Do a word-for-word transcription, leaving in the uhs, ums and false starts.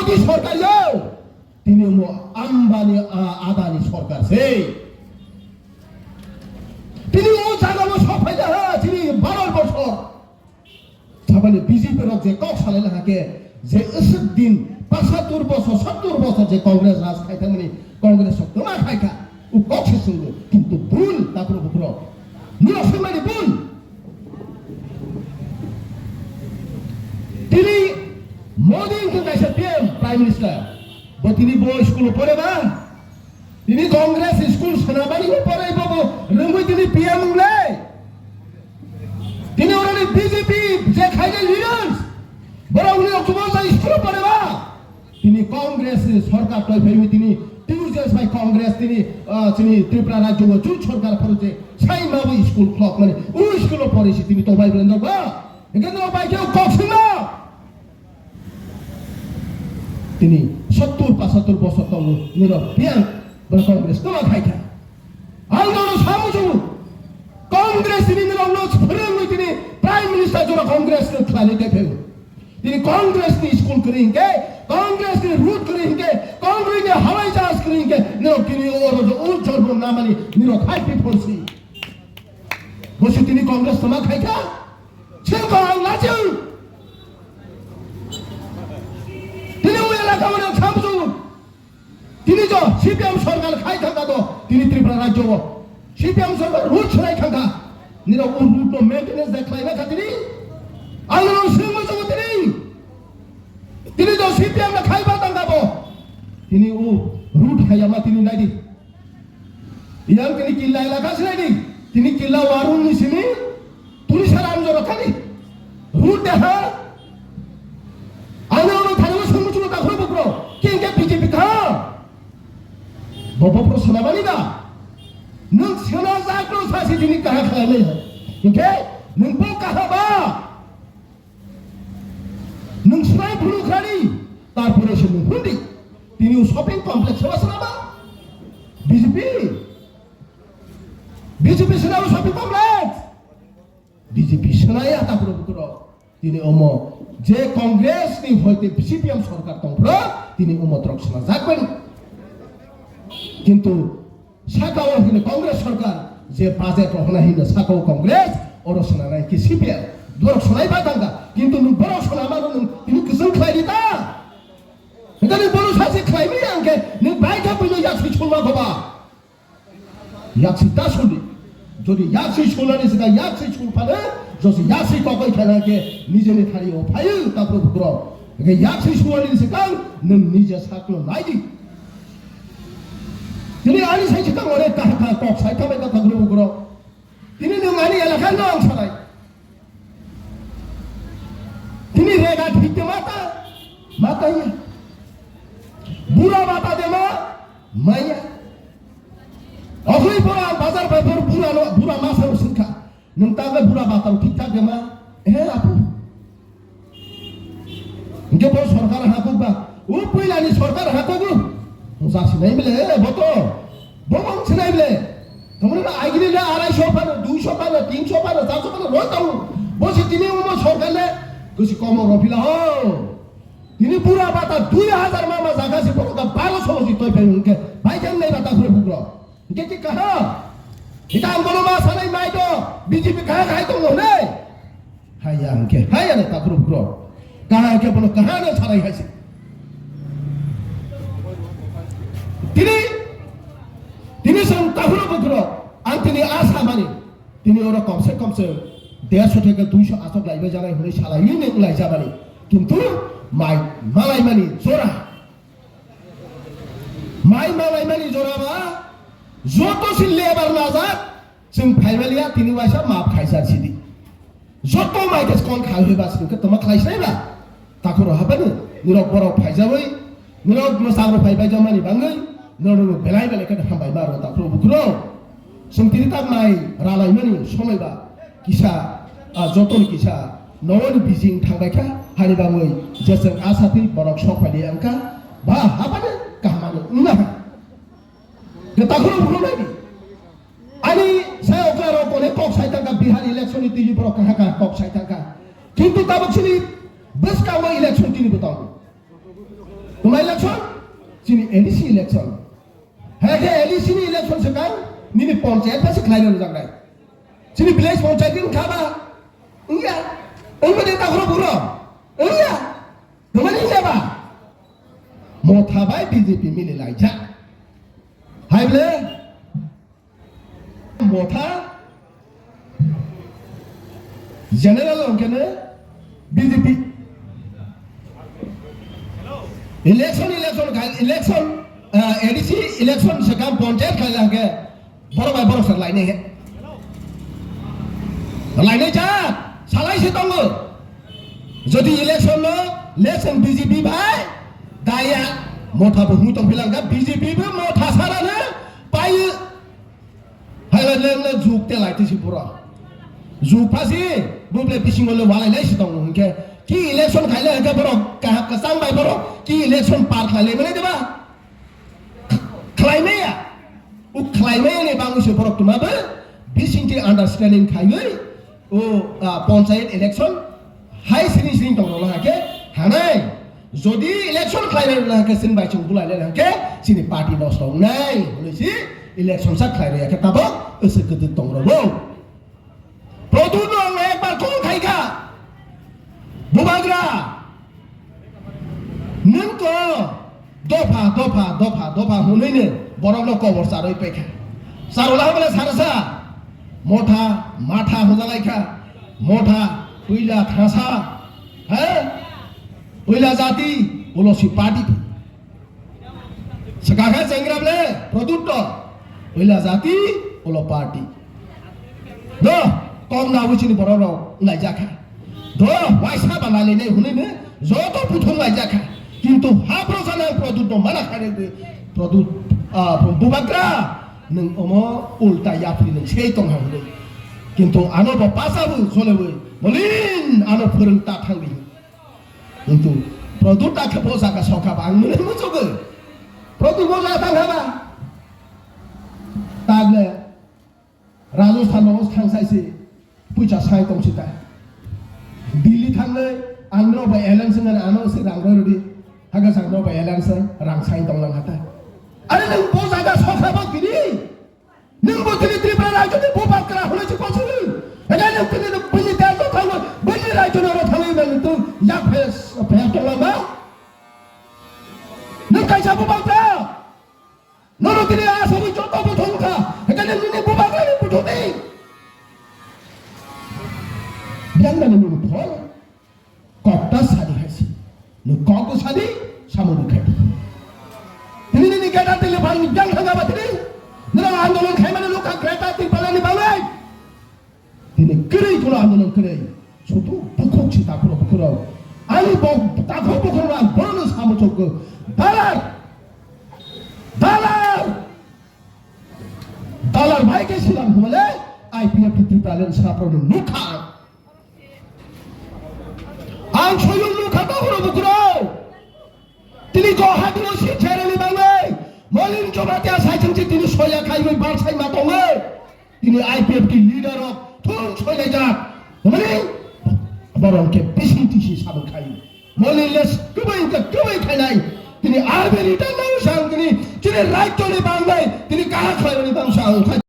Ki sorkar yo? Tini omo Ambani, a, Adani sorkar se. Tini o jaga o sok phai ha, tini baro bosor. Sabani B J P rok je kok salai laha ke, je aswk din pasattur bosor, sattur bosor je Congress raj khai thangmani, Congress rok toma khai kha, u kok se swngo, kintu bul, takhro bukhro. Nino swngmani bul. Tini Modi wngkha kaisa P M, Prime Minister. Bo tini bo school o pore ba? Tini Congress school swnamani bo pore bo, bo rwngwi tini P M wngle. Tini oroni B J P je khainai leaders, borok wngwi October jai school o pore ba? Tini Congress ni sorkar toi phaiwi tini Tuesday sai Congress tini, ah, chini Tripura rajyo o jut sorkar pharo je sai ma bo school khulok mani, u school o pore si tini tobai bwrwi nok ba? Hingke no bai khe kok sima. Tini sottur pasattur bosor tongo nirok biyang bo Congress toma khai kha. Ang nono samu chungo, Congress ni nirok no phwrwngwi tini Prime Minister jora Congress no khlani tei phaibo. Tini Congress ni school kwrwi hinkhe, Congress ni road kwrwi hinkhe, Congress ni hawai jahaj kwrwi hinkhe, nirok tini oro jo o jorbo namani nirok hai pi phonsi. Bosi tini Congress toma khai kha. Chwng ko ang lachung. Tini o elaka o nang samsung. Tini jo C P M sorkar khai thangka do. Tini Tripura rajyo o C P M sorkar road chwrai thangka. Nirok o road no maintenance de khlai na kha tini. Ang no swng mo tini. Tini jo C P M na khai ba thangka bo. Tini o road khai ma tini nai di. Yang tini killa elaka sinai di. Tini killa warung ni simi. Tuni sara ang jora kali. Road de ha. Ano ano thani mo sungmu chungo takhro bukro. King ke B J P kha. Bobo pro sana bani da. Nung sana zakro sasi tini kaha khalai. Oke? Nung bo kaha ba. Nung swnai phuru khrani, tarpore se nung hundi. Tini o shopping complex seba swnaba? B J P. B J P swnaba shopping complex. B J P swnaya ta phuru bukuro. Tini omo je Congress ni hoite C P M sorkar tongphro, tini omo trok swnajak bai. Kintu Saka o hino Congress sorkar je budget rohorna hino saka o Congress, oro swnanai khe C P M. Borok swnai ba tangka, kintu nwng borok swnama no nwng tini kwchwng khlai di ta. Hwnkhe nwng bono sachi khlai maya hwnkhe nwng bai kha buino yaksi chulma khoba. Yaksi ta suli. Jodi yaksi sulani sika yaksi sul phano, josi yaksi kokoi khaina khe nijeni thari o phaio tapro bukro. Hwnkhe yaksi sulani sika nwng nije sakno nai di. Tini ani sai chita ngore kaha kaha kok sai khamai kok kok rw bukro. Tini nwng ani elaka no ang salai. Tini rega thik de mata, mata ya. Bura mata de ma, maya. Okhoi pora bazar bai por bura no, bura masa no singkha. Nwng ta le bura mata thik thak de ma. Eh, apu. Hingke bo sorkar hakuk ba, o puilani sorkar hakuk o. Mujak sinai bile, bo to, bo bang sinai bile. Tamani na agini na arai so phano, dui so phano, tin so phano, char so phano, roi tau. Bo si tini omo sorkar le, kusi komo ro phila ho. Tini bura bata dui hajar mama jaga si boro ka baro so si toi phai hingke, bai kang nai bata khure bukro. Hingke ki kaha? Hingke ang bono ma sanai mai do, B J P kaha kahai tongo nai. Haya hingke, haya ne takhro bukro. Kaha hingke bono kaha no sanai hai se. Tini, tini sang takhro bukro. Ang tini asa mani. Tini oro komse komse derso theke duiso asok laibai janai hwnwi salai ni neng lai jabani. Kintu mai malai mani jora. Mai malaimani joraba joto si lebar najak, chwng phaimaliya tini waisa map khaijak sidi. Joto mai khe kon khai hoi bas khe toma khlai sinai ba. Takhoro habani nirok borok phaijawi, nirok mwsang rok phai bai jamani bangwi, nirok belai belai khe hambai ma rok takhoro bukro. Chwng tini tak mai ralaimani somoi ba kisa, ah, jotoni kisa nowani bijing thangbai kha, hani bangwi jeseng asati borok sok phai di ang kha, ba habani kahamani wngna ha. Takhoro bukhuk nai di. Ani sai okla rok kone kok sai tangka Bihar election ni tigi borok kaha kaha kok sai tangka. Kintu tabuk sini bwskango election tini bo tongo. Chini A D C election. Hai khe A D C ni election swkang nini panchayat pha se khlai rwjak nai. Chini village panchayat ni wngkha ba? Wngya. Wngba de takhro buro. Wngya. Twmani wngya ba? Motha bai B J P mili laijak. Hai ble? Motha general hwnkhe no B J P. Election, election khai, election, ah, A D C election swkang panchayat khai hwnkhe borok bai borok swk lainai he. Lainai jak, salai se tongo. Jodi election no lesen B J P bai daya, motha bo hung tong philangkha, B J P bo motha sarano paio. Hai le leng le juk te lai tisi pura. Juk phasi buble bisingo le walai lai si tongo hwnkhe. Ki election khai le hwnkhe borok kaham kwchang bai borok ki election par khai le mene deba? Khlai maya. U khlai maya ni bangwi se borok tuma bo bising ti understanding khaiwi o, ah, panchayat election hai sini sini tong rok hake hanai. Jodi election khlai rok hake sin bai chung bulai le hake sini party nosto wngnai. Hwnwi si election sa khlai rok hake tabok ese kwdwk tong rok. Produt no ang ekbar call khai kha. Bubagra. Nwng to dopha, dopha, dopha, dopha hwnwi no borok no kobor charwi paikha. Charwla hwnle sarsa. Motha, matha hwnjalai kha. Motha, puila thasa. He? Puila jati, ulo si party. Swkakha chengra ble, product to. Puila jati, ulo party. Do, kok na wi chini borok rok naijakha. Do, waisa ba nai nai hwnwi no joto buthung naijakha. Kintu ha prosa nang product no mana khaide product, ah, bubagra nwng omo ulta yapri nwng sei tong ha hwnwi. Kintu ano bo pasa bo jole wi, Molin ano phwrwng ta thangdi. Kintu product ta khe bo jaga sokha ba ang mwnwi muchugwi. Product bo jaga thangkha ba. Tagle Rajasthan no thang sai se puisa sai tong sita. Delhi thangnai ang no bai alliance ngani ano se rang roi rodi. Haga sang no bai alliance rang sai tong lang hata. Are nang bo jaga sokha ba kini. Nang bo tini Tripura rajyo ni bo bakra hole se kosu. Ega nang tini bini da to thang bini rajyo no ro thang nang tu yak phes phes tong lang ba. Nang kaisa bo bakra. Nono tini aswk joto buthung kha, ekane nini bubagrani buthung ni. Biang nani nini phol, kokta sadi haisi. Ni kok sadi, samung khai. Tini nini gada tili phang ni biang thanga ba tini. Nini andolon khai mani lukha Greater Tipraland ni bangai. Tini kwrwi kheno andolon kwrwi. Sudu bukhuk si takhuk bukhurok. Ani bo takhuk bukhurok ang bono samo chokgo. Dalar! Dalar! Dalar bai khe silang hwnle I P F T Tipraland saprokno nukha. Ang soyung nukha takhuk bukhurok. Tini Guwahati o si chereni bangwi Molin Jamatia saichung si tini soya khaiwi bar sai ma tongwi. Tini I P F T leader rok thung soilai jak. Mani borok khe bising tisi sabuk khai. Molin les kwbai khe kwbai khainai. Tini R B return nang sang tini chini rajyo ni bangwi tini kaha khlaimani bangsa ang khai.